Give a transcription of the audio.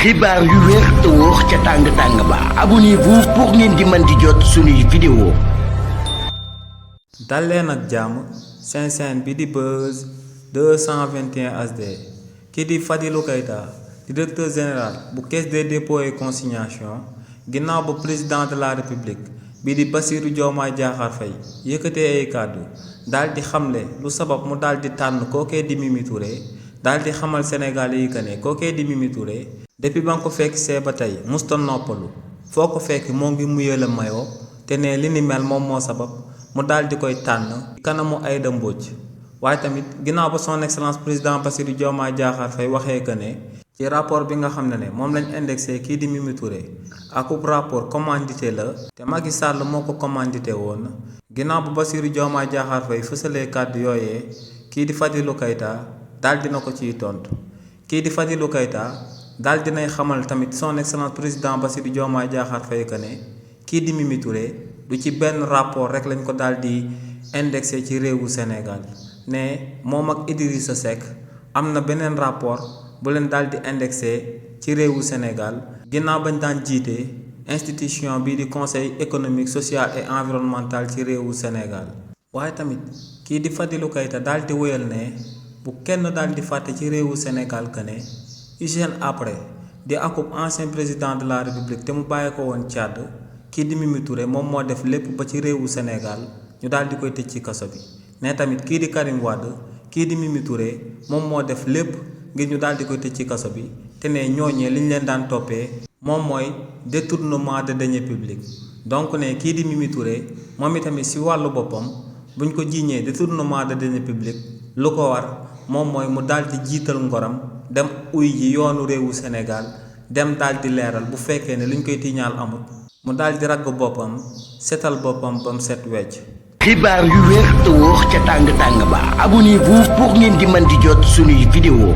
xibaar yu wér te wóor ca tàng ba abonnez-vous pour ngeen di mën di jot suñuy vidéo. dal leen ak jàmm seen chaîne bi di Buzz 221 HD kii di Fadilou Keita directeur général bu caisse des dépôts et consignation ginnaaw ba président de la république bi di Bassirou Diomaye Diakhar Faye yëkkatee ay kàddu daal di xamle lu sabab mu daal di tànn kookee di Mimi Touré daal di xamal Sénégalais yi que ne kookee di Mimi Touré depuis ba nga ko fekk see ba tey musta noppalu foo ko fekk moo ngi muyee la mayoo te ne li ni mel moom moo sabab mu daal di koy tànn kanamu Aïda Mbodj waaye tamit ginnaaw ba son excellence président Bassirou Diomaye Diakhar Faye waxee que ne ci rapport bi nga xam ne moom lañ indexé kii di Mimi Touré akub rapport commandité la te Macky Sall moo ko commandité woon ginnaaw ba Bassirou Diomaye Diakhar Faye fësalee kàddu yooyee kii di Fadilou Keita daal dina ko ciy tontu kii di Fadilou Keita daal dinay xamal tamit son excellence président Bassirou Diomaye Diakhar Faye que ne kii di Mimi Touré du ci benn rapport rek lañ ko daal di indexé ci réewu Sénégal ne moom ak Idrissa Seck am na beneen rapport bu leen daal di indexé ci réewu Sénégal ginnaaw bañ daan jiite institution bii di conseil économique social et environnemental ci réewu Sénégal. waaye tamit kii di Fadilou Keita daal di wéyal ne bu kenn daal di fàtte ci réewu Sénégal que ne Hissène Habré di akub ancien président de la république te mu bàyyi ko woon Tchad kii di Mimi Touré moom moo def lépp ba ci réewu Sénégal ñu daal di koy tëj ci kaso bi ne tamit kii di Karim Wade kii di Mimi Touré moom moo def lépp ngir ñu daal di koy tëj ci kaso bi te ne ñooñee liñ leen daan toppee moom mooy détournement de deniers publics donc ne kii di Mimi Touré moom itamit si wàllu boppam buñ ko jiiñee détournement de deniers publics lu ko war moom mooy mu daal di jiital ngoram dem uy ji yoonu réewu Sénégal dem daal di leeral bu fekkee ne luñ koy tiiñaal amul mu daal di ragg boppam setal boppam bam set wecc. xibaar yu wér te wóor ca tàng ba abonnez-vous pour ngeen di mën di jot suñuy vidéo.